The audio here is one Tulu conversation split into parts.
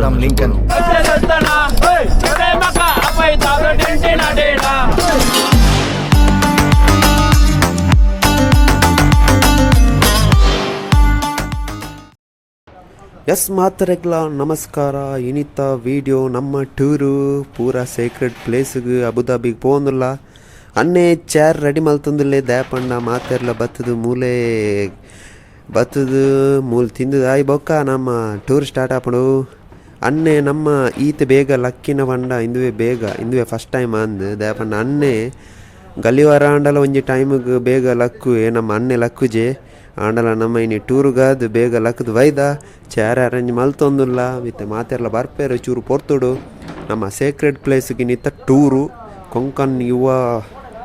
Abraham Lincoln. Yes ಮಾತರೆಗ್ಲ ನಮಸ್ಕಾರ. ಇನಿತ ವಿಡಿಯೋ ನಮ್ಮ ಟೂರು ಪೂರ ಸೇಕ್ರೆಡ್ ಪ್ಲೇಸ್ಗೆ ಅಬುದಾಬಿಗೆ ಪೋಂದುಲ್ಲ. ಅನ್ನೆ ಚೇರ್ ರೆಡಿ ಮಲ್ತೊಂದುಲ್ಲೆ ದಾಪಣ್ಣ ಮಾತೆರ್ಲ ಬತ್ತದು ಮೂಲೆ ಬತ್ತದು ಮೂಲು ತಿಂದು ಆಯ್ ಬೊಕ್ಕ ನಮ್ಮ ಟೂರ್ ಸ್ಟಾರ್ಟ್ ಆಪುಂಡು. ಅನ್ನೆ ನಮ್ಮ ಈತ ಬೇಗ ಲಕ್ಕಿನ ಪಂಡ ಇಂದುವೆ ಬೇಗ ಇಂದುವೆ ಫಸ್ಟ್ ಟೈಮ್ ಅಂದ್ ದಾಪಣ್ಣ ಅನ್ನೆ ಗಲಿವಾರ ಆಂಡಲ ಒಂಜಿ ಟೈಮಿಗೆ ಬೇಗ ಲಕ್ಕುವೆ ನಮ್ಮ ಅನ್ನೆ ಲಕ್ಕುಜೆ ಆಂಡಲ ನಮ್ಮ ಇನಿ ಟೂರುಗಾದ್ ಬೇಗ ಲಕ್ಕದು ವೈದ ಚೇರ್ ಅರೇಂಜ್ ಮಲ್ತೊಂದುಲ್ಲ ಮಿತ್ತೆ ಮಾತೆರ್ಲ ಬರ್ಪೇರು ಚೂರು ಪೊರ್ತುಡು. ನಮ್ಮ ಸೇಕ್ರೆಡ್ ಪ್ಲೇಸ್ಗೆ ನಿತ್ತ ಟೂರು ಕೊಂಕನ್ ಯುವ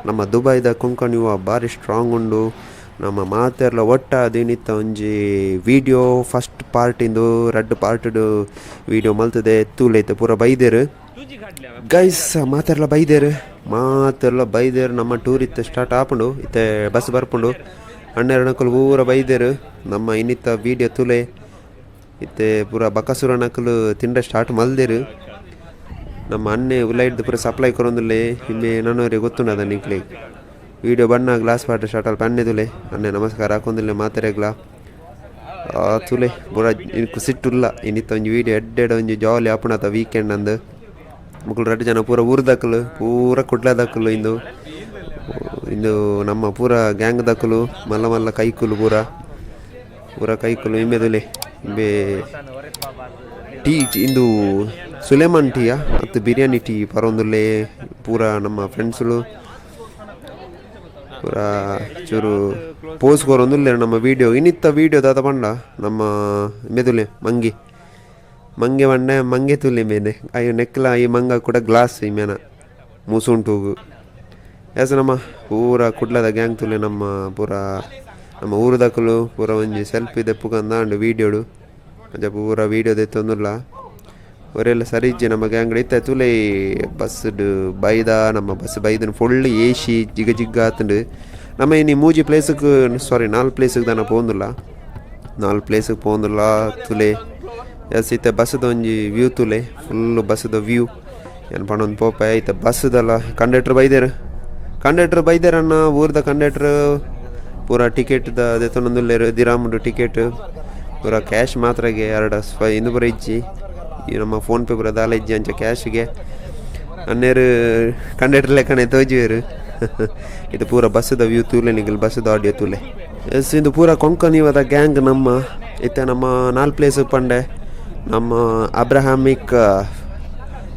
ನಮ್ಮ ದುಬೈದ ಕೊಂಕನ್ ಯುವ ಭಾರಿ ಸ್ಟ್ರಾಂಗ್ ಉಂಡು. ನಮ್ಮ ಮಾತೆರ್ಲ ಒಟ್ಟಾದ್ ಇನ್ನಿತ್ತ ಒಂಜಿ ವಿಡಿಯೋ ಫಸ್ಟ್ ಪಾರ್ಟ್ ಇಂದು ರಡ್ಡ್ ಪಾರ್ಟ್ಡ್ ವಿಡಿಯೋ ಮಲ್ತದೆ ತೂಲೈತೆ ಪೂರ ಬೈದೆರ್ ಗೈಸ್. ಮಾತೆರ್ಲ ಬೈದೆರ್ ಮಾತೆರ್ಲ ಬೈದೆರ್. ನಮ್ಮ ಟೂರ್ ಇತ್ತೆ ಸ್ಟಾರ್ಟ್ ಆಪುಂಡು. ಇತ್ತೆ ಬಸ್ ಬರ್ಪುಂಡು. ಅಣ್ಣೆರನಕುಲು ಪೂರ ಬೈದೆರ್. ನಮ್ಮ ಇನ್ನಿತ್ತ ವಿಡಿಯೋ ತೂಲೆ. ಇತ್ತೆ ಪೂರ ಬಕಾಸುರನಕುಲು ತಿಂಡ ಸ್ಟಾರ್ಟ್ ಮಲ್ದೆರ್. ನಮ್ಮ ಅಣ್ಣೆ ಉಲೈಡ್ದು ಪೂರ ಸಪ್ಲೈ ಕೊರೊಂದುಲ್ಲೆ. ಇಂಬೆ ನನೊರಿ ಗೊತ್ತುಂಡದ ನಿಕ್ಲೆಗ್ ವಿಡಿಯೋ ಬಣ್ಣ ಗ್ಲಾಸ್ ಪಾಟ್ ಸ್ಟಾರ್ಟ್ ಅಲ್ಪ ಅಣ್ಣೆ ತುಲೆ. ಅಣ್ಣೆ ನಮಸ್ಕಾರ ಹಾಕೊಂದಿಲ್ಲ ಮಾತೆರೆಗ್ಲ. ತುಲೆ ಪೂರ ಇನ್ಕು ಸಿಟ್ಟುಲ್ಲ. ಇನ್ನಿತ್ತ ಒಂಜಿ ವಿಡಿಯೋ ಎಡ್ಡೆಡ್ ಒಂಜಿ ಜಾಲಿ ಆಪುಣತ ವೀಕೆಂಡ್ ಅಂದ್. ಮುಕುಲು ರಡ್ಡ್ ಜನ ಪೂರ ಊರ್ದಕುಲು ಪೂರ ಕುಡ್ಲದಕುಲು. ಇಂದು ಇಂದು ನಮ್ಮ ಪೂರ ಗ್ಯಾಂಗ್ ದಕುಲು ಮಲ್ಲ ಮಲ್ಲ ಕೈಕುಲು ಪೂರ ಪೂರ ಕೈಕುಲು. ಇಂಬೆದುಲೆ ಇಂಬೆ ಟೀ ಇಂದು ಸುಲೇಮಾನ್ ಟೀಯಾ ಮತ್ತು ಬಿರಿಯಾನಿ ಟೀ ಪರೊಂದುಲ್ಲೆ. ಪೂರ ನಮ್ಮ ಫ್ರೆಂಡ್ಸುಲು ಪೂರ ಚೂರು ಪೋಸ್ ಕೊರೊಂದುಲ್ಲೆರ್ ನಮ್ಮ ವಿಡಿಯೋ. ಇನ್ನಿತ್ತ ವಿಡಿಯೋ ದಾದ ಪಂಡ ನಮ್ಮ ಮೆದುಲೆ ಮಂಗಿ ಮಂಗೆ ಪಂಡ ಮಂಗೆ ತುಲೆ ಮೇನೆ ಅಯ್ಯೋ ನೆಕ್ಲ ಈ ಮಂಗ ಕೂಡ ಗ್ಲಾಸ್ ಇಮೇನ ಮೂಸುಂಟುಗು. ಎಸ್ ನಮ್ಮ ಪೂರ ಕುಡ್ಲದ ಗ್ಯಾಂಗ್ ತುಲೆ. ನಮ್ಮ ಪೂರ ನಮ್ಮ ಊರುದಕುಲು ಪೂರ ಒಂಜಿ ಸೆಲ್ಫಿ ದೆಪ್ಪುಗಂದಾಂಡ್ ವೀಡಿಯೋಡು. ಅಂಚ ಪೂರ ವೀಡಿಯೋ ದೆತ್ತೊಂದುಲ್ಲ. ಒರೆಲ್ಲ ಸರಿ ಇಜ್ಜಿ ನಮ್ಮ ಗ್ಯಾಂಗ್. ಇತ್ತೆ ತುಲೆ ಬಸ್ ಬೈದ ನಮ್ಮ ಬಸ್ ಬೈದನ ಫುಲ್ ಏಸಿ ಜಿಗ ಜಿಗ್ಗ ಆತುಂಡು. ನಮ್ಮ ಇನಿ ಮೂಜಿ ಪ್ಲೇಸ್ಗೆ ಸಾರಿ ನಾಲ್ ಪ್ಲೇಸ್ಗೆ ದಾನ ಪೋಂದುಲ್ಲ. ನಾಲ್ ಪ್ಲೇಸ್ಗೆ ಪೋಂದುಲ್ಲ ತುಲೆ. ಎಸ್ ಇತ್ತೆ ಬಸ್ದ ಒಂಜಿ ವ್ಯೂ ತುಲೆ. ಫುಲ್ ಬಸ್ದ ವ್ಯೂ ಏನು ಪಣೊಂದು ಪೋಪೆ. ಇತ್ತೆ ಬಸ್ದಲ್ಲ ಕಂಡಕ್ಟರ್ ಬೈದೆರ್. ಕಂಡಕ್ಟರ್ ಬೈದೆರನ್ನ ಊರ್ದ ಕಂಡಕ್ಟರ್ ಪೂರ ಟಿಕೆಟ್ ದ ದೆತ್ತೊಂದುಲ್ಲೆರ್. ದಿರಾಮುಡು ಟಿಕೆಟ್ ಪೂರ ಕ್ಯಾಶ್ ಮಾತ್ರಗೆ ಎರಡು ಇಂದು ಪೂರ ಇಜ್ಜಿ. ಈ ನಮ್ಮ ಫೋನ್ ಪೇ ಪೂರ ದಾಲ ಇಜ್ಜಿ. ಅಂಚ ಕ್ಯಾಶ್ಗೆ ಅನ್ನೇರು ಕಂಡಕ್ಟರ್ ಲೆಕ್ಕನೆ ತೋಜುವೆರು. ಇದು ಪೂರ ಬಸ್ಸದ ವ್ಯೂ ತೂಲೆ ನಿಗಲ್ ಬಸ್ಸದ ಆಡಿಯೋ ತೂಲೆ. ಎಸ್ ಇದು ಪೂರ ಕೊಂಕಣಿವದ ಗ್ಯಾಂಗ್ ನಮ್ಮ. ಇತ್ತೆ ನಮ್ಮ ನಾಲ್ ಪ್ಲೇಸ್ ಪಂಡೆ ನಮ್ಮ ಅಬ್ರಹಾಮಿಕ್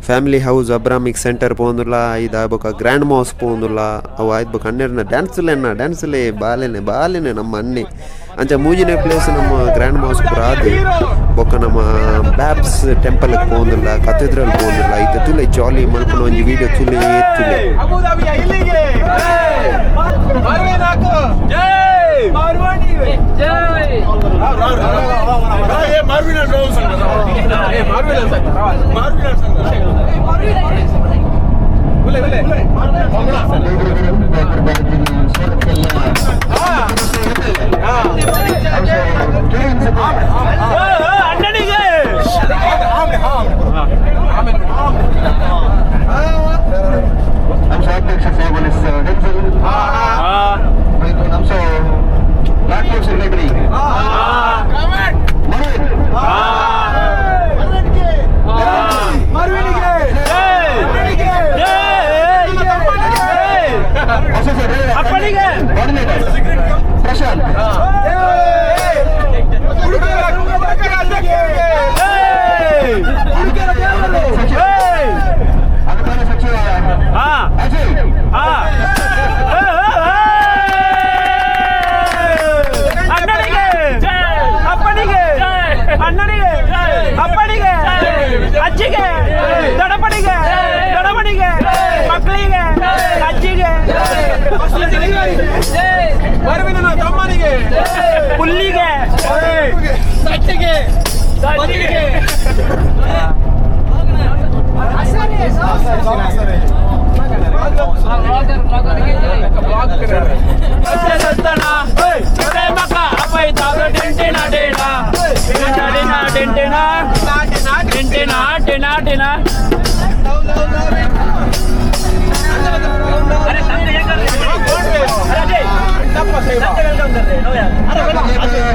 ಫ್ಯಾಮಿಲಿ ಹೌಸ್ ಅಬ್ರಾಮಿಕ್ ಸೆಂಟರ್ ಪೋಂದುಲ್ಲ. ಇದು ಬೊಕ ಗ್ರ್ಯಾಂಡ್ ಮಾಸ್ಕ್ ಪೋಂದುಲ್ಲ. ಅವು ಆಯ್ತು ಬೊಕ ಅನ್ನೆರ್ನ ಡ್ಯಾನ್ಸ್ಲೆನ್ನ ಡ್ಯಾನ್ಸ್ಲೇ ಬಾಲೆನೆ ಬಾಲೆನೆ ನಮ್ಮ ಅನ್ನೆ. ಅಂಚ ಮೂಜಿನೇ ಪ್ಲೇಸ್ ನಮ್ಮ ಗ್ರ್ಯಾಂಡ್ ಮಾಸ್ಕ್ ಪೂರ ಆದ್ ಬೊಕ ನಮ್ಮ ಬ್ಯಾಬ್ಸ್ ಟೆಂಪಲ್ ಪೋಂದುಲ್ಲ, ಕಥೆಡ್ರಲ್ ಪೋಂದುಲ್ಲ. ಇತ್ತೆ ತುಲೆ ಜಾಲಿ ಮಲ್ಪುನ ಒಂಜಿ ವಿಡಿಯೋ ತುಲೆ ತುಲೆ. ಅಬುದಾಬಿಯ ಇಲ್ಲಿಗೆ ಅಣ್ಣನಿಗೆ. ಅಪ್ಪನಿಗೆ. ಅಣ್ಣನಿಗೆ, ಅಪ್ಪನಿಗೆ, ಅಣ್ಣನಿಗೆ, ಅಪ್ಪನಿಗೆ, ಅಜ್ಜಿಗೆ, ದೊಡ್ಡಪ್ಪನಿಗೆ, ದೊಡ್ಡಮ್ಮನಿಗೆ, ಮಕ್ಕಳಿಗೆ, ಅಜ್ಜಿಗೆ, ತಮ್ಮನಿಗೆ, ಹುಲ್ಲಿಗೆ, ಸಟ್ಟಿಗೆ, ಬದಿಗೆ.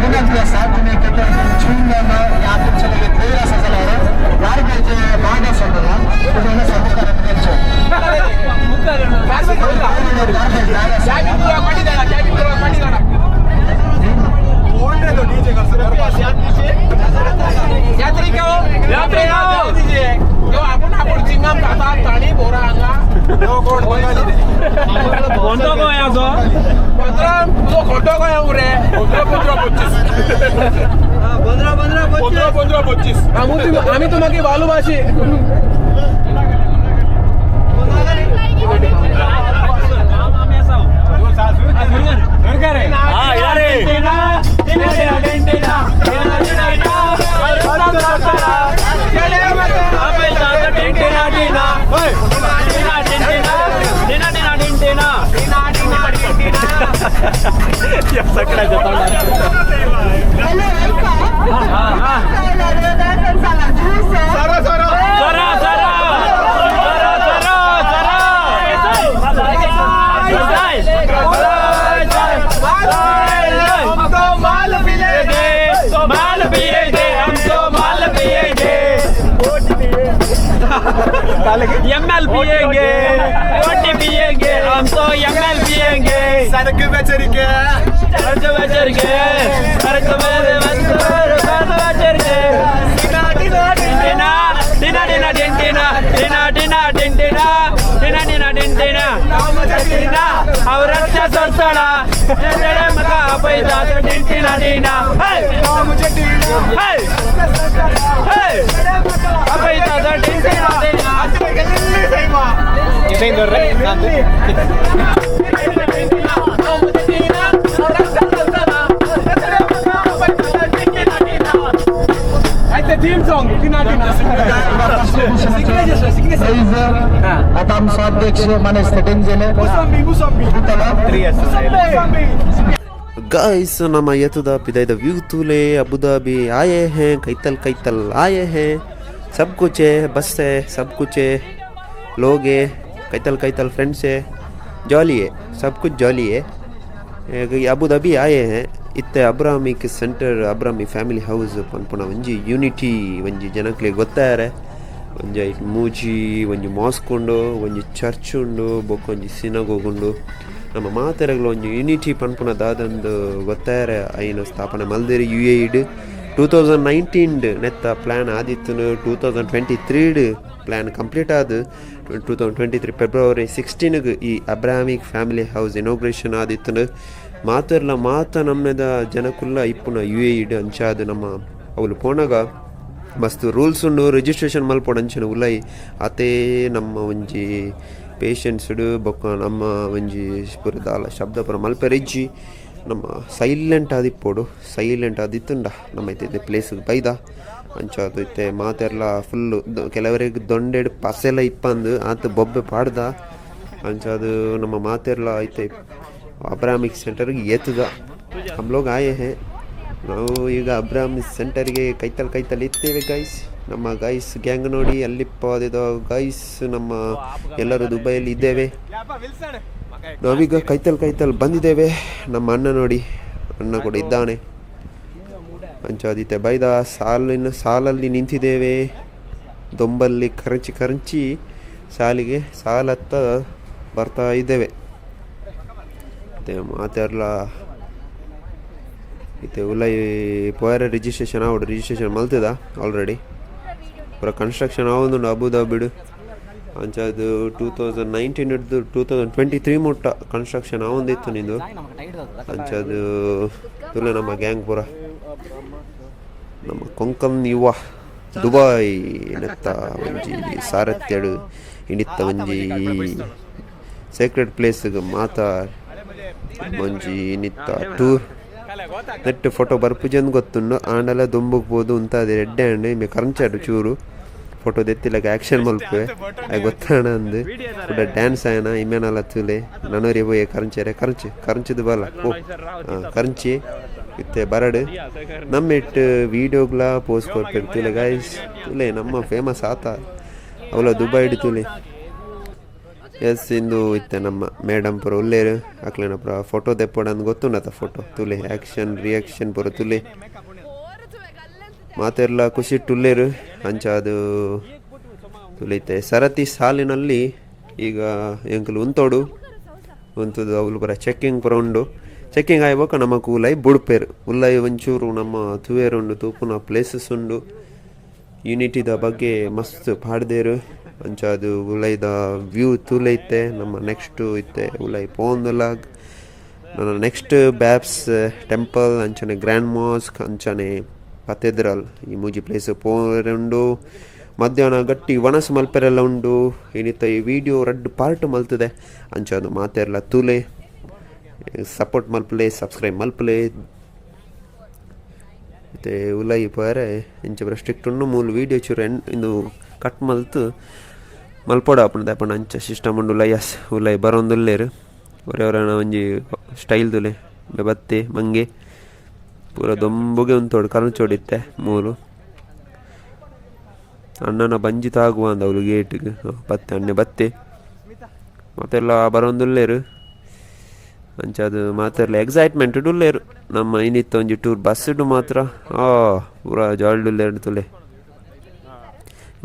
विनंती आसा तुमी chewing gum या तुमचे लगे कोयर आसा जाल्यार गार्बेज बॉर्डर आसतला तुमी समुखार करचें. गार्बेज बॅग आसा. कोणतो गोंयाचो আমি তোমাকে ভালোবাসি। एमएल पिएंगे, रोटी पिएंगे, हम तो एमएल पिएंगे। सड़क बेचरिके सड़क बेचरिके, सड़क बेचरिके। टीना टीना टीना टीना टीना टीना टीना टीना टीना टीना औरत सरसड़ा मका पैसा टीना टीना पैसा टीना टीना। Theme song टीना टीना। आता आमचो अध्यक्ष मानेस्त टेंजेले गाइस नम यतुदा पिदाइद व्यू तूले अबू धाबी आए हैं, कैतल कैतल आए हैं, सब कुछ है, बस है, सब कुछ है, लोग है, कैतल कैतल फ्रेंड्स है, जॉली है, सब कुछ जॉली है। अबू धाबी आए हैं। इत्ते Abrahamic centre, Abrahamic family house ಪನ್ಪುನ ಒಂಜಿ ಯೂನಿಟಿ ಒಂಜಿ ಜನಕ್ಲೆಗ್ ಗೊತ್ತಾಯರೆ. ಒಂಜಿ ಐಟ್ ಮೂಜಿ ಒಂಜಿ ಮಾಸ್ಕ್ ಉಂಡು, ಒಂಜಿ ಚರ್ಚ್ ಉಂಡು, ಬೊಕ್ಕ ಒಂಜಿ ಸಿನಗೋಗ್ ಉಂಡು. ನಮ್ಮ ಮಾತೆರೆಗ್ಲ ಒಂಜಿ ಯೂನಿಟಿ ಪನ್ಪುನ ದಾದಂದು ಗೊತ್ತಾಯರೆ ಐನ ಸ್ಥಾಪನೆ ಮಲ್ದಿರಿ ಯು ಎ ಇಡ್ 2019 ನೆತ್ತ ಪ್ಲ್ಯಾನ್ ಆದಿತ್ತುನು. 2023 ಪ್ಲ್ಯಾನ್ ಕಂಪ್ಲೀಟ್ ಆದ್ 2023 ಫೆಬ್ರವರಿ 16 ಈ Abrahamic family house inauguration ಆದಿತ್ತುನು. ಮಾತೆರ್ಲ ಮಾತ ನಮ್ಮೆದ ಜನಕುಲ್ಲ ಇಪ್ಪುನ ಯು ಎ ಇಡ್ ಅಂಚಾದ್ ನಮ್ಮ ಅವ್ಲು ಪೋನಾಗ ಮಸ್ತ್ ರೂಲ್ಸ್ ಉಂಡು, ರಿಜಿಸ್ಟ್ರೇಷನ್ ಮಲ್ಪೊಡು ಅಂಚಿನ ಉಲೈ ಆತೇ ನಮ್ಮ ಒಂಜಿ ಪೇಷನ್ಸ್ಡ್ ಬೊಕ್ಕ ನಮ್ಮ ಒಂಜಿ ಪೂರ ದಾಲ ಶಬ್ದ ಪೂರ ಮಲ್ಪೆರೆ ಇಜ್ಜಿ, ನಮ್ಮ ಸೈಲೆಂಟ್ ಆದಿಪ್ಪೊಡು. ಸೈಲೆಂಟ್ ಆದಿತ್ತುಂಡ ನಮ್ಮ ಇತ್ತೆ ಪ್ಲೇಸ್ಗೆ ಬೈದ ಅಂಚಾದ್ ಇತ್ತೆ ಮಾತೆರ್ಲ ಫುಲ್ಲು ಕೆಲವರಿಗೆ ದೊಂಡೆಡ್ ಪಸೆಲ ಇಪ್ಪಂದು ಆತ್ ಬೊಬ್ಬೆ ಪಾಡ್ದ. ಅಂಚಾದ್ ನಮ್ಮ ಮಾತೆರ್ಲ ಇತ್ತೆ ಅಬ್ರಾಮಿಕ್ ಸೆಂಟರ್ಗೆ ಏತದ हम लोग ಆಯೆ ಹೇ. ನಾವು ಈಗ ಅಬ್ರಾಮಿಕ್ ಸೆಂಟರ್ಗೆ ಕೈತಲ್ ಕೈತಲ್ ಇತ್ತೇವೆ ಗೈಸ್. ನಮ್ಮ ಗೈಸ್ ಗ್ಯಾಂಗ್ ನೋಡಿ ಅಲ್ಲಿಪ್ಪದಿದೋ ಗೈಸ್. ನಮ್ಮ ಎಲ್ಲರೂ ದುಬೈಯಲ್ಲಿ ಇದ್ದೇವೆ. ನಾವೀಗ ಕೈತಲ್ ಕೈತಲ್ ಬಂದಿದ್ದೇವೆ. ನಮ್ಮ ಅಣ್ಣ ನೋಡಿ, ಅಣ್ಣ ಕೂಡ ಇದ್ದಾನೆ. ಅಂಚಾದಿತ್ತೆ ಬೈದ ಸಾಲಲ್ಲಿ ನಿಂತಿದ್ದೇವೆ. ದೊಂಬಲ್ಲಿ ಕರಂಚಿ ಕರಂಚಿ ಸಾಲಿಗೆ ಸಾಲತ್ತ ಬರ್ತಾ ಇದ್ದೇವೆ. ಮತ್ತೆ ಮಾತೆರ್ಲ ಇತ್ತೆ ಉಲೈ ಪೋಯರ ರಿಜಿಸ್ಟ್ರೇಷನ್ ಆವಡು, ರಿಜಿಸ್ಟ್ರೇಷನ್ ಮಲ್ತದ ಆಲ್ರೆಡಿ. ಪೂರ ಕನ್ಸ್ಟ್ರಕ್ಷನ್ ಆವೊಂದುಂಡು ಅಬುದಾಬಿಡ್. ಅಂಚಾದ್ 2019 ಹಿಡ್ದು 2023 ಮುಟ್ಟ ಕನ್ಸ್ಟ್ರಕ್ಷನ್ ಆವೊಂದಿತ್ತು ನಿಂದು. ಅಂಚಾದ್ ತುಲೆ ನಮ್ಮ ಗ್ಯಾಂಗ್ ಪೂರ ನಮ್ಮ ಕೊಂಕನ್ ಯುವ ದುಬೈ ನೆತ್ತ ಒಂಜಿ ಸಾರಥ್ಯಡು ಇಣಿತ್ತ ಒಂಜಿ ಸೇಕ್ರೆಡ್ ಪ್ಲೇಸ್ಗ್ ಮಾತ ಒಂಜಿ ಇನಿತ್ತ tour net photo ಬರ್ಪುಜಂದ್ ಗೊತ್ತುಂಡು. ಆಂಡಲ ದುಂಬುಗ್ ಪೋದು ಉಂತಾದೆ ಎಡ್ಡೆ ಆಂಡ್ ಇಮೆ ಕರಂಚಾಡು ಚೂರು ಫೋಟೋ ದೆತ್ತಿಲಕ ಆಕ್ಷನ್ ಮಲ್ಪುವೆ ಅಯ್ ಗೊತ್ತಾಣ ಅಂದ್ ಕುಡ ಡ್ಯಾನ್ಸ್ ಆಯನ ಇಮೆನಲ ತೂಲೆ ನನೊರಿ ಪೋಯೆ ಕರಂಚೆರೆ ಕರಂಚಿ ಕರಂಚಿದ ಬಲ ಓ ಕರಂಚಿ ಇತ್ತೆ ಬರಡು ನಮ್ಮ ಇಟ್ಟು ವೀಡಿಯೋಗ್ಲ ಪೋಸ್ಟ್ ಕೊರ್ಪೆರ್ ತೂಲೆ ಗಾಯ್ಸ್. ತೂಲೆ ನಮ್ಮ ಫೇಮಸ್ ಆತ ಅವಲ ದುಬೈಡ್ ತೂಲೆ. ಎಸ್ ಇಂದು ಇತ್ತೆ ನಮ್ಮ ಮೇಡಮ್ ಪೂರ ಉಲ್ಲೇರು ಅಕ್ಲೆನ ಪೂರ ಫೋಟೋ ದೆಪ್ಪೊಡಂದು ಗೊತ್ತುಂಡತ ಫೋಟೋ ತುಲೆ ಆ್ಯಕ್ಷನ್ ರಿಯಾಕ್ಷನ್ ಪೂರ ತುಲೆ ಮಾತೆರ್ಲ ಖುಷಿ ಉಲ್ಲೇರು ಅಂಚ ಅದು ತುಲೈತೆ ಸರತಿ ಸಾಲಿನಲ್ಲಿ ಈಗ ಎಂಕುಲು ಉಂತೋಡು ಉಂತುದು ಅವ್ಲು ಪೂರ ಚೆಕ್ಕಿಂಗ್ ಪೂರ ಉಂಡು ಚೆಕ್ಕಿಂಗ್ ಆಯ್ಬೊಕ ನಮಕ್ ಉಲೈ ಬುಡ್ಪೇರು ಉಲ್ಲೈ ಒಂಚೂರು ನಮ್ಮ ತೂವೇರು ಉಂಡು ತೂಪುನ ಪ್ಲೇಸಸ್ ಉಂಡು ಯೂನಿಟಿದ ಬಗ್ಗೆ ಮಸ್ತ್ ಪಾಡ್ದೇರು ಅಂಚ ಅದು ಉಲೈದ ವ್ಯೂ ತೂಲೈತೆ ನಮ್ಮ ನೆಕ್ಸ್ಟ್ ಇತ್ತೆ ಉಲೈ ಪೋಂದುಲ ನನ್ನ ನೆಕ್ಸ್ಟ್ ಬ್ಯಾಪ್ಸ್ ಟೆಂಪಲ್ ಅಂಚನೆ ಗ್ರ್ಯಾಂಡ್ ಮಾಸ್ಕ್ ಅಂಚನೆ ಕಥೆಡ್ರಲ್ ಈ ಮೂಜಿ ಪ್ಲೇಸ್ ಪೋರುಂಡು ಮಧ್ಯಾಹ್ನ ಗಟ್ಟಿ ವನಸ್ ಮಲ್ಪೆರೆಲ್ಲ ಉಂಡು ಇನಿತ ಈ ವಿಡಿಯೋ ರಡ್ಡ್ ಪಾರ್ಟ್ ಮಲ್ತದೆ ಅಂಚ ಅದು ಮಾತೆರ್ಲ ತೂಲೆ ಸಪೋರ್ಟ್ ಮಲ್ಪಲೆ ಸಬ್ಸ್ಕ್ರೈಬ್ ಮಲ್ಪಲೆ ಇತ್ತೆ ಉಲೈ ಪೋಯರೆ ಇಂಚ ಪೂರ ಸ್ಟ್ರಿಕ್ಟ್ ಉಂಡು ಮೂಲು ವೀಡಿಯೋ ಚೂರು ಎನ್ ಇಂದು ಕಟ್ ಮಲ್ತ್ ಮಲ್ಪೊಡು ಆಪುಂಡು ದಾಯೆ ಅಂಚ ಸಿಸ್ಟಮ್ ಉಂಡು ಉಲೈ ಎಸ್ ಉಲೈ ಬರೋಂದುಲ್ಲೆರ್ ಒರೆ ಒರನ ಒಂಜಿ ಸ್ಟೈಲ್ ತುಲೆ ಬತ್ತೆ ಮಂಗೆ ಪೂರ ದೊಂಬುಗೆ ಉಂತೋಡು ಕರ್ಂಚೋಡು ಇತ್ತೆ ಮೂಲು ಅಣ್ಣನ ಬಂಜಿ ತಾಗುವ ಅಂದ ಅವ್ಲು ಗೇಟ್ಗ್ ಬತ್ತೆ ಅಣ್ಣೆ ಬತ್ತೆ ಮತ್ತೆಲ್ಲ ಬರೋಂದುಲ್ಲೆರ್ ಅಂಚ ಅದು ಮಾತೆರ್ಲ ಎಕ್ಸೈಟ್ಮೆಂಟ್ ಉಲ್ಲೆರ್ ನಮ್ಮ ಇನಿತ್ತ ಒಂಜಿ ಟೂರ್ ಬಸ್ ಮಾತ್ರ ಆ ಪೂರ ಜಾಲ್ಡ್ ಉಲ್ಲೆರ್ ತುಲೆ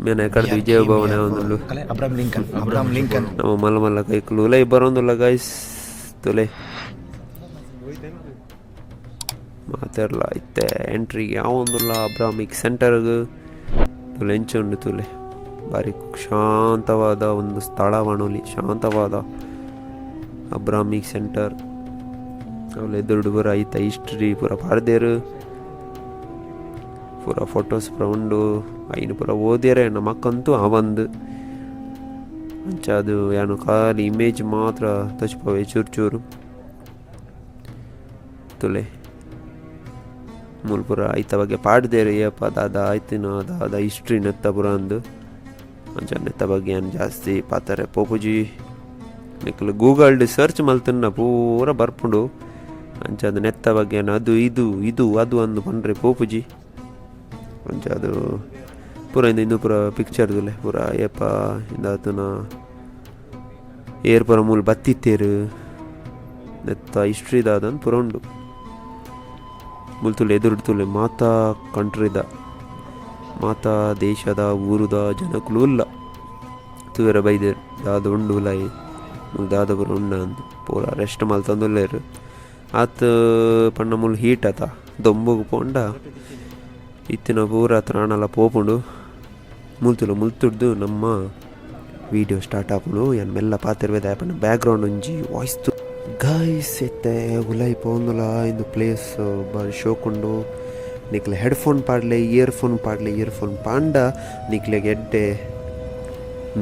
ಮೇನೆ ಕಡ್ದು ವಿಜಯ ಭವನ ಒಂದುಂಡು ಅಬ್ರಾಮ್ ಲಿಂಕನ್ ಅಬ್ರಾಮ್ ಲಿಂಕನ್. ನಮ್ಮ ಮಲ್ಲ ಮಲ್ಲ ಕೈಕುಲು ಉಲೈ ಬರೋಂದುಲ್ಲ ಗೈಸ್ ತುಲೆ ಮಾತೆರ್ಲ ಇತ್ತೆ ಎಂಟ್ರಿ ಯಾವೊಂದುಲ್ಲ ಅಬ್ರಾಮಿಕ್ ಸೆಂಟರ್ಗ್ ತುಲೆ ಎಂಚ ಉಂಡು ತುಲೆ ಬಾರಿ ಶಾಂತವಾದ ಒಂದು ಸ್ಥಳ ವಣೋಲಿ ಶಾಂತವಾದ ಅಬ್ರಾಮಿಕ್ ಸೆಂಟರ್ ಅವ್ಲು ಎದುರುಡು ಪೂರ ಐತ ಹಿಸ್ಟ್ರಿ ಪೂರ ಪಾಡ್ದೇರು ಪೂರ ಫೋಟೋಸ್ ಪೂರ ಉಂಡು ಐನ್ ಪೂರ ಓದ್ಯರೆ ನಮಕ್ಕಂತೂ ಆವಂದು ಅಂಚ ಅದು ಯಾನು ಖಾಲಿ ಇಮೇಜ್ ಮಾತ್ರ ತೋಜ್ಪಾವೆ ಚೂರು ಚೂರು ತುಲೆ ಮೂಲು ಪೂರ ಐತ ಬಗ್ಗೆ ಪಾಡ್ದೇರು ಏಪ ದಾದ ಆಯ್ತಿನ ದಾದ ಹಿಸ್ಟ್ರಿ ನೆತ್ತ ಪೂರ ಅಂದು ಅಂಚ ನೆತ್ತ ಬಗ್ಗೆ ಯಾನ್ ಜಾಸ್ತಿ ಪಾತಾರೆ ಪೋಪುಜಿ ನಿಕುಲು ಗೂಗಲ್ಡ್ ಸರ್ಚ್ ಮಲ್ತನ್ನ ಪೂರ ಬರ್ಪುಂಡು ಅಂಚ ಅದು ನೆತ್ತ ಬಗ್ಗೆ ಅದು ಇದು ಇದು ಅದು ಅಂದು ಪಂಡ್ರೆ ಪೋಪುಜಿ ಅಂಚ ಅದು ಪೂರ ಇಂದು ಇಂದು ಪೂರ ಪಿಕ್ಚರ್ ತುಲೆ ಪೂರ ಏಪ ಇಂದಾತುನ ಏರ್ ಪೂರ ಮೂಲು ಬತ್ತಿತ್ತೇರು ನೆತ್ತ ಹಿಸ್ಟ್ರಿ ದಾದಂದು ಪೂರ ಉಂಡು ಮೂಲು ತುಲೆ ಎದುರು ತುಲೆ ಮಾತಾ ಕಂಟ್ರಿದ ಮಾತಾ ದೇಶದ ಊರುದ ಜನಕುಲು ಉಲ್ಲ ತೂವೆರ ಬೈದೆರ್ ದಾದ ಉಂಡು ಉಲಾಯಿ ಮೂಲು ದಾದ ಪೂರ ಉಂಡ ಅಂದ್ ಪೂರ ರೆಸ್ಟ್ ಮಲ್ತೊಂದುಲ್ಲೆರ್ ಆತ್ ಪಂಡ ಮೂಲು ಹೀಟ್ ಆತ ದೊಂಬುಗು ಪೋಂಡ ಇತ್ತಿನ ಪೂರ ತ್ರಾಣಲ ಪೋಪುಂಡು ಮುಲ್ತುಲ ಮುಲ್ತುಡ್ದು ನಮ್ಮ ವೀಡಿಯೋ ಸ್ಟಾರ್ಟ್ ಆಪುಂಡು ಯಾನ್ ಮೆಲ್ಲ ಪಾತೆರ್ವೆ ದಾಯೆ ಪಂಡ ಬ್ಯಾಕ್ಗ್ರೌಂಡ್ ಒಂಜಿ ವಾಯ್ಸ್ ಗೈಸ್ ಇತ್ತೆ ಉಲೈ ಪೋಂದುಲ ಇಂದು ಪ್ಲೇಸ್ ಬಾರಿ ಶೋಕುಂಡು ನಿಕ್ಲೆ ಹೆಡ್ಫೋನ್ ಪಾಡ್ಲೆ ಇಯರ್ಫೋನ್ ಪಾಡ್ಲೆ ಇಯರ್ಫೋನ್ ಪಾಂಡ ನಿಕ್ಲೆಗ್ ಎಡ್ಡೆ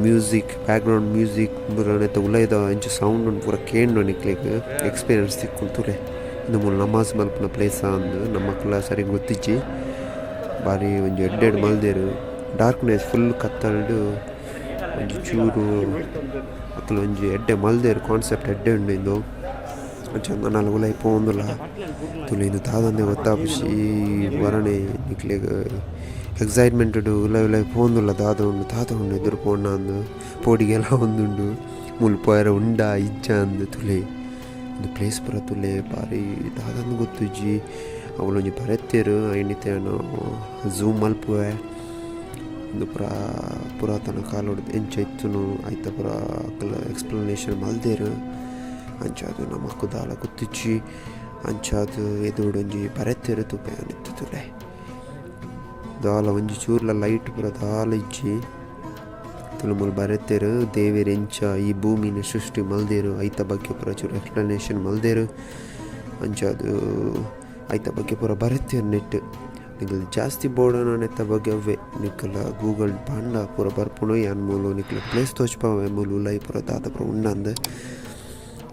ಮ್ಯೂಸಿಕ್ ಬ್ಯಾಕ್ಗ್ರೌಂಡ್ ಮ್ಯೂಸಿಕ್ ಪೂರ ನೆತ್ತ ಉಲೈದ ಇಂಚ ಸೌಂಡ್ ಉಂಡು ಪೂರ ಕೇಂಡು ನಿಕ್ಲೆಗ್ ಎಕ್ಸ್ಪೀರಿಯನ್ಸ್ ತಿಕ್ಕುಂಡು ತೂಲೆ ಇಂದು ಮೂಲು ನಮಾಜ್ ಮಲ್ಪುನ ಪ್ಲೇಸ್ ಅಂದ್ ನಮಕ್ಲ ಸರಿ ಗೊತ್ತಿಜ್ಜಿ ಬಾರಿ ಒಂಜಿ ಎಡ್ಡೆ ಎಡ್ಡೆ ಮಲ್ದೆರ್ ಡಾರ್ಕ್ನೆಸ್ ಫುಲ್ ಕತ್ತಲ್ಡ್ ಒಂಜಿ ಚೂರು ಅಕುಲು ಒಂಜಿ ಎಡ್ಡೆ ಮಲ್ದೆರ್ ಕಾನ್ಸೆಪ್ಟ್ ಎಡ್ಡೆ ಉಂಡು ಇಂದು ಅಂಚ ನನಲ ಉಲೈ ಪೋವೊಂದುಲ್ಲ ತೂಲೆ ಇಂದು ದಾದಂದೆ ಗೊತ್ತಾಪುಜಿ ವರಣೆ ನಿಕ್ಲೆಗ್ ಎಕ್ಸೈಟ್ಮೆಂಟ್ ಉಲೈ ಉಲೈ ಪೋವೊಂದುಲ್ಲ ದಾದ ಉಂಡು ದಾದ ಉಂಡು ಎದುರು ಪೋಂಡ ಅಂದ್ ಪೋಡಿಗೆಲ ಒಂದುಂಡು ಮೂಲು ಪೋಯೆರೆ ಉಂಡಾ ಇಜ್ಜಾ ಅಂದ್ ತೂಲೆ ಇಂದು ಪ್ಲೇಸ್ ಪೂರ ತೂಲೆ ಬಾರಿ ದಾದಂದ್ ಗೊತ್ತುಜ್ಜಿ ಅವ್ಲೊಂಜಿ ಬರೆತೆರ್ ಐನಿತ ಯಾನ್ ಝೂಮ್ ಮಲ್ಪುವೆ ಇಂದು ಪೂರ ಪುರಾತನ ಕಾಲೊಡು ಎಂಚ ಇತ್ತುನು ಐತ ಪೂರ ಅಕುಲು ಎಕ್ಸ್ಪ್ಲನೇಷನ್ ಮಲ್ದೆರ್ ಅಂಚಾದ್ ನಮಕ್ ದಾಲ ಗೊತ್ತಿಜ್ಜಿ ಅಂಚಾದ್ ಎದುರುಡು ಒಂಜಿ ಬರೆತೆರ್ ತೂಪೆ ಯಾನ್ ಇತ್ತೆ ತೂಲೆ ದಾಲ ಒಂಜಿ ಚೂರ್ಲ ಲೈಟ್ ಪೂರ ದಾಲ ಇಜ್ಜಿ ತುಲು ಮೂಲು ಬರೆತೆರ್ ದೇವೆರ್ ಎಂಚ ಈ ಭೂಮಿನ್ ಸೃಷ್ಟಿ ಮಲ್ದೆರ್ ಐತ ಬಗ್ಗೆ ಪೂರ ಚೂರು ಎಕ್ಸ್ಪ್ಲನೇಷನ್ ಮಲ್ದೆರ್ ಅಂಚಾದ್ ಐತ ಬಗ್ಗೆ ಪೂರ ಬರೆತೆರ್ ನೆಟ್ಟ್ ನಿಕುಲು ಜಾಸ್ತಿ ಬೋಡಾನ ನೆತ್ತ ಬಗ್ಗೆ ಅವ್ವೆ ನಿಕುಲ ಗೂಗಲ್ ಪಾಂಡ ಪೂರ ಬರ್ಪುಂಡು ಯಾನ್ ಮೂಲು ನಿಕ್ಲೆ ಪ್ಲೇಸ್ ತೋಜ್ಪಾವೆ ಮೂಲು ಉಲೈ ಪೂರ ದಾದ ಪೂರ ಉಂಡಂದ್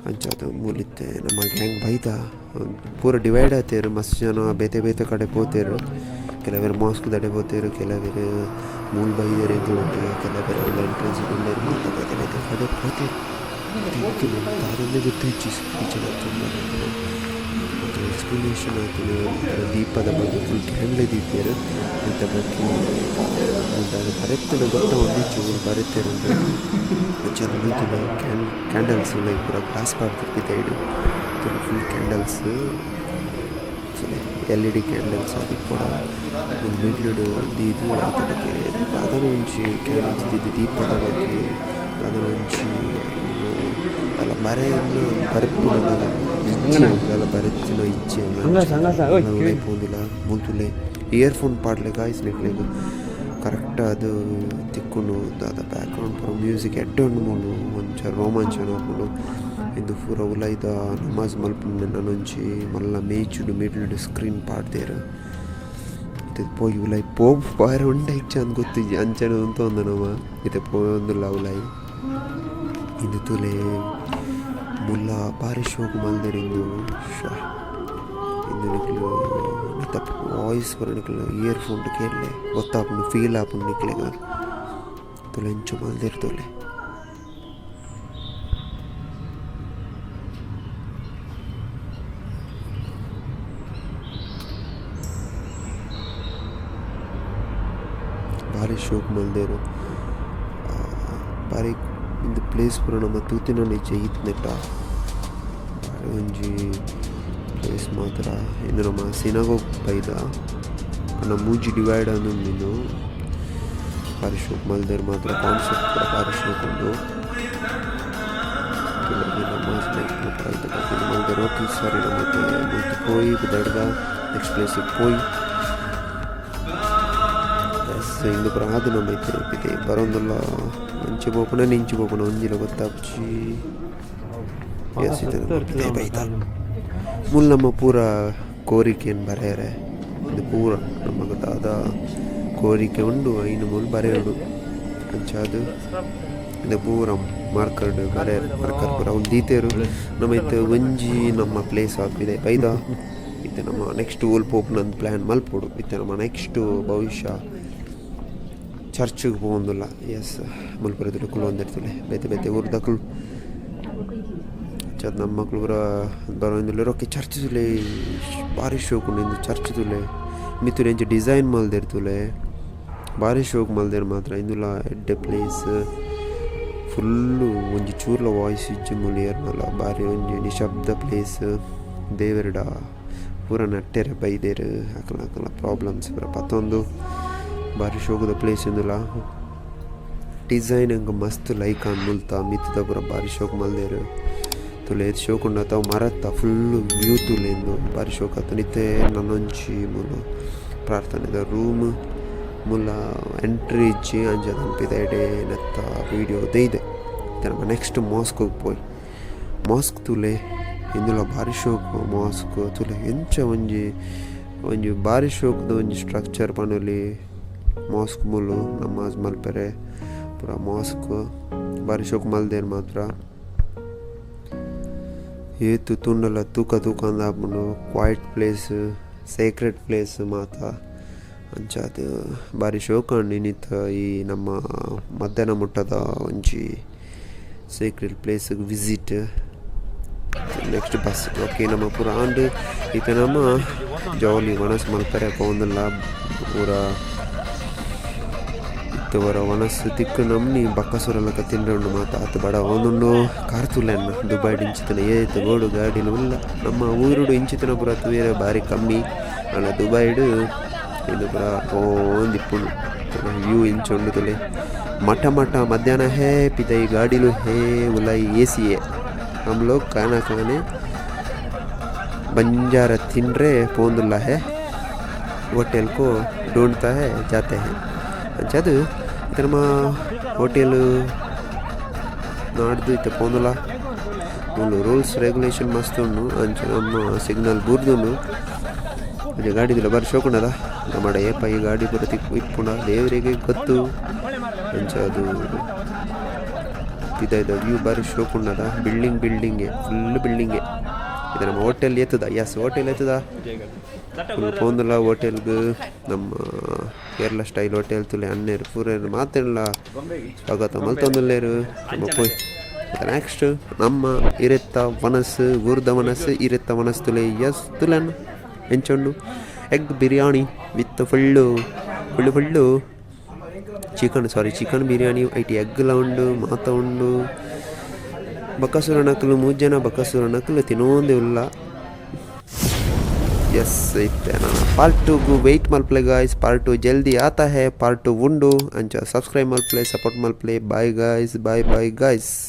ಅಂಚಾದ್ ಮೂಲು ಇತ್ತೆ ನಮ್ಮ ಗ್ಯಾಂಗ್ ಬೈದ ಪೂರ ಡಿವೈಡ್ ಆತೆರ್ ಮಸ್ತ್ ಜನ ಬೇತೆ ಬೇತೆ ಕಡೆ ಪೋತೆರ್ ಕೆಲವೆರ್ ಮಾಸ್ಕ್ ದಡೆ ಪೋತೆರ್ ಕೆಲವೆರ್ ಮೂಲು ಬೈದೆರ್ ಎಂಕ್ಲೆನೊಟ್ಟಿಗೆ ಕೆಲವೆರ್ ಎಂಟ್ರೆನ್ಸ್ ಉಲ್ಲೆರ್ ಮಾತ ಬೇತೆ ಬೇತೆ ಕಡೆ ಪೋತೆರ್ ದಾದಂದೆ ಗೊತ್ತಿಜ್ಜಿ ಟೀಚರ್. ಎಕ್ಸ್ಪ್ಲನೇಷನ್ ಆತುಂಡು. ದೀಪದ ಬಗ್ಗೆ ಫುಲ್ ಕ್ಯಾಂಡಲ್ ದೀತೆರ್. ಐತ ಬಗ್ಗೆ ದಾದ ಬರೆತ್ಂಡ ಗೊತ್ತಾವೊಂದಿಜ್ಜಿ ಓಲು ಬರೆತೆರ್ ಪಂದ್. ಅಂಚನೆ ತೂಲ ಕ್ಯಾಂಡಲ್ಸ್ ಉಲಾಯಿ ಪೂರ ಗ್ಲಾಸ್ ಪಾಡ್ದೆರ್ ಪಿದಯ್ಡ್. ತೂಲ ಫುಲ್ ಕ್ಯಾಂಡಲ್ಸ್ ತೂಲೆ ಎಲ್.ಇ.ಡಿ ಕ್ಯಾಂಡಲ್ಸ್ ಆದಿಪ್ಪೊಡ ಮಿಡ್ಲ್ ಡ್ ದೀದ್ ಐತ ಬಗ್ಗೆ ದಾದನ ಒಂಜಿ ಕ್ಯಾಂಡಲ್ಸ್ ದೀದ್ ದೀಪದ ಬಗ್ಗೆ ದಾದನ ಒಂಜಿ ದಾಲ ಬರೆಯೊಂದು ಬರೆಪುನ ದಾಲ ಇಜ್ಜಿ ದಾಲ ಬರೆತಿನ ಇಜ್ಜಿ ಉಲಾಯಿ ಪೋಂದುಲ ಮೂಲು ತೂಲೆ ಇಯರ್ ಫೋನ್ ಪಾಡ್ಲೆ ಗಾಯ್ಸ್ ನಿಕ್ಲೆಗ್ ಕರೆಕ್ಟ್ ಆದ್ ತಿಕ್ಕುಂಡು. ದಾದ ಬ್ಯಾಕ್ ಗ್ರೌಂಡ್ ಪೂರ ಮ್ಯೂಸಿಕ್ ಎಡ್ಡೆ ಉಂಡು. ಮೂಲು ಒಂಚ ರೋಮಾಂಚನ ಆಪುಂಡು. ಇಂದು ಪೂರ ಉಲಾಯಿದ ನಮಾಜ್ ಮನ್ಪುನ ನನೊಂಜಿ ಮಲ್ಲ ಮೇಜಿಡ್ ಮಿಡ್ಲ್ ಡ್ ಸ್ಕ್ರೀನ್ ಪಾಡ್ದೆರ್. ಇತ್ತೆ ಪೋಯಿ ಉಲಾಯಿ ಪೋಯೆರೆ ಉಂಡ ಇಜ್ಜ ಅಂದ್ ಗೊತ್ತಿಜ್ಜಿ ಅಂಚನೆ ಉಂತೊಂದ ನಮ ಇತ್ತೆ ಪೋವೊಂದುಲ್ಲ ಉಲಾಯಿ. ಇಂದು ತೂಲೆ ಮುಲ್ಲ ಬಾರಿ ಶೋಕು ಮಲ್ದೆರ್ ಇಂದು. ಇಂದು ನಿಕುಲು ನೆತ್ತ ವಾಯ್ಸ್ ಪೂರ ನಿಕುಲು ಇಯರ್ ಫೋನ್ ಡ್ ಕೇನ್ಲೆ ಗೊತ್ತಾಪುಂಡು ಫೀಲ್ ಆಪುಂಡು ನಿಕ್ಲೆಗ್. ತೂಲೆ ಎಂಚ ಮಲ್ದೆರ್ ತೂಲೆ. ಬಾರಿ ಶೋಕು ಮಲ್ದೆರ್. ಬಾರಿ ಇಂದು ಪ್ಲೇಸ್ ಪೂರ ನಮ ತೂತಿನ ಇಜ್ಜಿ ಈತ್ನೆಟ ಬಾರಿ ಒಂಜಿ ಪ್ಲೇಸ್ ಮಾತ್ರ. ಇಂದು ನಮ ಸಿನಗೋಗ್ ಬೈದ ಪಂಡ ಮೂಜಿ ಡಿವೈಡ್ ಆದ್ ಉಂಡು. ಬಾರಿ ಶೋಕು ಮಲ್ದೆರ್ ಮಾತ್ರ. ಕಾನ್ಸೆಪ್ಟ್ ಪೂರ ಬಾರಿ ಶೋಕು ಉಂಡು. ನಮಾಜ್ ಮನ್ಪುನ ಪೂರ ಐತ ಬಗ್ಗೆ ಮಲ್ದೆರ್. ಓಕೆ ಸರಿ ನಮ ಇತ್ತೆ ಮುಲ್ತು ಪೋಯಿ ಪಿದಡ್ದ ನೆಕ್ಸ್ಟ್ ಪ್ಲೇಸ್ ಗ್ ಪೋಯಿ. ಎಸ್ ಇಂದು ಪೂರ ಆದ್ ನಮ ಇತ್ತೆ ಪಿದಯಿ ಬರೊಂದುಲ್ಲ. ಅಂಚಿ ಪೋಪುನ ಇಂಚಿ ಪೋಪುನ ಒಂಜಿಲ ಗೊತ್ತಾಪುಜಿ. ಎಸ್ ಇತ್ತೆ ನಮ ಪಿದಯಿ ಬೈದ. ಮೂಲು ನಮ ಪೂರ ಕೋರಿಕೆನ್ ಬರೆಯರೆ ಇಂದು ಪೂರ ನಮಕ್ ದಾದ ಕೋರಿಕೆ ಉಂಡು ಐನ್ ಮೂಲು ಬರೆಯೊಡು. ಅಂಚಾದ್ ಇಂದು ಪೂರ ಮಾರ್ಕರ್ ಡ್ ಬರೆಯರೆ ಮಾರ್ಕರ್ ಪೂರ ಅವುಲು ದೀತೆರ್. ನಮ ಇತ್ತೆ ಒಂಜಿ ನಮ್ಮ ಪ್ಲೇಸ್ ಆದ್ ಪಿದಯಿ ಬೈದ. ಇತ್ತೆ ನಮ ನೆಕ್ಸ್ಟ್ ಓಲ್ ಪೋಪುನ ಪ್ಲಾನ್ ಮಲ್ಪೊಡು. ಇತ್ತೆ ನಮ ನೆಕ್ಸ್ಟ್ ಬಹುಶಃ ಚರ್ಚ್ ಗ್ ಪೋವೊಂದುಲ್ಲ. ಎಸ್ ಮುಲ್ಪ ಕುಲೊಂದೆರ್ ತೂಲೆ ಬೇತೆ ಬೇತೆ ಊರುದಕುಲು. ಅಂಚಾದ್ ನಮ್ಮಕುಲು ಪೂರ ಬರೊಂದುಲ್ಲೆರ್. ಓಕೆ ಚರ್ಚ್ ತೂಲೆ ಬಾರಿ ಶೋಕು ಉಂಡು ಇಂದು ಚರ್ಚ್ ತೂಲೆ ಮಿತ್ತುಡು ಎಂಚ ಡಿಸೈನ್ ಮಲ್ದೆರ್ ತೂಲೆ ಬಾರಿ ಶೋಕು ಮಲ್ದೆರ್ ಮಾತ್ರ. ಇಂದುಲ ಎಡ್ಡೆ ಪ್ಲೇಸ್. ಫುಲ್ಲು ಒಂಜಿ ಚೂರ್ಲ ವಾಯ್ಸ್ ಇಜ್ಜಿ ಮೂಲು ಏರ್ನಲ. ಬಾರಿ ಒಂಜಿ ನಿಶಬ್ದ ಪ್ಲೇಸ್. ದೇವೆರ್ಡ ಪೂರ ನಟ್ಟೆರೆ ಬೈದೆರ್. ಅಕಲ್ನ ಅಕಲ್ನ ಪ್ರಾಬ್ಲಮ್ಸ್ ಪೂರ ಪತೊಂದು ಬಾರಿ ಶೋಕುದ ಪ್ಲೇಸ್ ಇಂದುಲ. ಡಿಸೈನ್ ಎಂಕ್ ಮಸ್ತ್ ಲೈಕ್ ಆಂಡ್ ಮುಲ್ತ ಮಿತ್ತುದ ಪೂರ ಬಾರಿ ಶೋಕು ಮಲ್ದೆರ್. ತೂಲೆ ಏತ್ ಶೋಕು ಉಂಡತ ಅವು ಮರತ ಫುಲ್ ವ್ಯೂ ತೂಲೆ ಇಂದು ಬಾರಿ ಶೋಕು ಆತುಂಡು. ಇತ್ತೆ ನನೊಂಜಿ ಮೂಲು ಪ್ರಾರ್ಥನೆದ ರೂಮ್ ಮುಲ್ಲ ಎಂಟ್ರಿ ಇಜ್ಜಿ ಅಂಚ ಪಿದಯ್ಡೆ ನೆತ್ತ ವೀಡಿಯೋ ದೈದೆ. ಇತ್ತೆ ನಮ ನೆಕ್ಸ್ಟ್ ಮೋಸ್ಕ್ ಗ್ ಪೋಯಿ. ಮೋಸ್ಕ್ ತೂಲೆ ಇಂದುಲ ಬಾರಿ ಶೋಕು ಮೋಸ್ಕ್ ತೂಲೆ ಎಂಚ ಒಂಜಿ ಒಂಜಿ ಬಾರಿ ಶೋಕುದ ಒಂಜಿ ಸ್ಟ್ರಕ್ಚರ್ ಪನೊಲಿ ಮೋಸ್ಕ್ ಮೂಲು ನಮಾಜ್ ಮಲ್ಪೆರೆ ಪೂರ ಮೋಸ್ಕ್ ಬಾರಿ ಶೋಕು ಮಲ್ದೆರ್ ಮಾತ್ರ. ಏತ್ ತೂಂಡಲ ತೂಕ ತೂಕ ಅಂದ್ ಆಪುಂಡು. ಕ್ವೈಟ್ ಪ್ಲೇಸ್ ಸೇಕ್ರೆಡ್ ಪ್ಲೇಸ್ ಮಾತ. ಅಂಚಾದ್ ಬಾರಿ ಶೋಕು ಆಂಡ್ ಇನಿತ ಈ ನಮ್ಮ ಮಧ್ಯಾಹ್ನ ಮುಟ್ಟದ ಒಂಜಿ ಸೇಕ್ರೆಡ್ ಪ್ಲೇಸ್ ಗ್ ವಿಸಿಟ್. ನೆಕ್ಸ್ಟ್ ಬಸ್ ಓಕೆ ನಮ ಪೂರ ಆಂಡ್ ಇತ್ತೆ ನಮ ಜಾಲಿ ವನಸ್ ಮಲ್ಪೆರೆ ಪೋವೊಂದುಲ್ಲ. ಪೂರ ಇತ್ತೆ ಒರ ವನಸ್ ತಿಕ್ಕ್ ನಮ್ನಿ ಬಕ್ಕಸುರ ಲಕ ತಿಂಡ ಉಂಡು ಮಾತ ಆತ್ ಬಡ ಆವೊಂದುಂಡು. ಕಾರ್ ತೂಲೆ ಎನ್ನ ದುಬೈಡ್ ಇಂಚಿತ್ತಿನ ಏತ್ ಬೋಡು ಗಾಡಿಲು ಉಲ್ಲ. ನಮ್ಮ ಊರುಡು ಇಂಚಿತ್ತಿನ ಪೂರ ತೂಯೆರೆ ಬಾರಿ ಕಮ್ಮಿ. ಆಂಡ ದುಬೈಡ್ ಇಂದು ಪೂರ ಪೋವೊಂದಿಪ್ಪುಂಡು. ವ್ಯೂ ಇಂಚ ಉಂಡು ತೂಲೆ. ಮಠ ಮಠ ಮಧ್ಯಾಹ್ನ ಹೇ ಪಿದಯಿ ಗಾಡಿಲು ಹೇ ಉಲಾಯಿ ಎ.ಸಿ ಯೇ. हम लोग खाना खाने बंजारा ತಿಂಡ್ರೆ ಪೋಂದುಲ್ಲ ಹೇ ಹೋಟೆಲ್ को ढूंढता है जाते हैं. ಅಂಚಾದ್ ಇತ್ತೆ ನಮ ಹೋಟೆಲ್ ನಾಡ್ದು ಇತ್ತೆ ಪೋಂದುಲ್ಲ. ಮೂಲು ರೂಲ್ಸ್ ರೆಗ್ಯುಲೇಷನ್ ಮಸ್ತ್ ಉಂಡು. ಅಂಚ ನಮ್ಮ ಸಿಗ್ನಲ್ ಬೂರ್ದುಂಡು. ಒಂಜಿ ಗಾಡಿ ತೂಲೆ ಬಾರಿ ಶೋಕು ಉಂಡದ. ನಮಡ ಏಪ ಈ ಗಾಡಿ ಪೂರ ತಿಕ್ಕು ಇಪ್ಪುಂಡ ದೇವರಿಗೆ ಗೊತ್ತು. ಅಂಚಾದ್ ಪಿದಾಯ್ದ ವ್ಯೂ ಬಾರಿ ಶೋಕು ಉಂಡದ. Building building full building. ಇದು ನಮ್ಮ ಹೋಟೆಲ್ ಎತ್ತದ. ಎಸ್ ಹೋಟೆಲ್ ಎತ್ತದ. ಫುಲ್ ಪೋಂದುಲ್ಲ ಹೋಟೆಲ್ಗ್. ನಮ್ಮ ಕೇರಳ ಸ್ಟೈಲ್ ಹೋಟೆಲ್ ತೂಲೆ ಅನ್ನೇರು ಪೂರ ಮಾತೆರ್ಲ ಸ್ವಾಗತ ಮಲ್ತೊಂದುಲ್ಲೆರ್. ನಮ್ಮ ಪೋಯ್ ನೆಕ್ಸ್ಟ್ ನಮ್ಮ ಇರೆತ್ತ ವನಸ್, ಊರ್ದ ವನಸ್, ಇರೆತ್ತ ವನಸ್ ತುಲೆ. S, ತುಲೆನ್ ಎಂಚುಂಡು? Egg biryani with full full full chicken, sorry, chicken biryani. ಐಟ್ ಎಗ್ಲ ಉಂಡು, ಮಾತ ಉಂಡು. ಬಕಾಸುರನಕುಲು ಮೂಜನ ಬಕಾಸುರನಕುಲು ತಿನ್ನೋಂದೇ ಉಲ್ಲ. ಎಸ್, ಇತ್ತೆ ನಾನು ಪಾರ್ಟ್ ಟೂಗು ವೆಯ್ಟ್ ಮಲ್ಪಲೆ ಗಾಯ್ಸ್. ಪಾರ್ಟ್ ಟು ಜಲ್ದಿ ಆತ ಹೇ. ಪಾರ್ಟ್ ಟು ಉಂಡು. ಅಂಚ ಸಬ್ಸ್ಕ್ರೈಬ್ ಮಲ್ಪಲೆ, ಸಪೋರ್ಟ್ ಮಲ್ಪಲೆ. Bye guys, bye bye guys.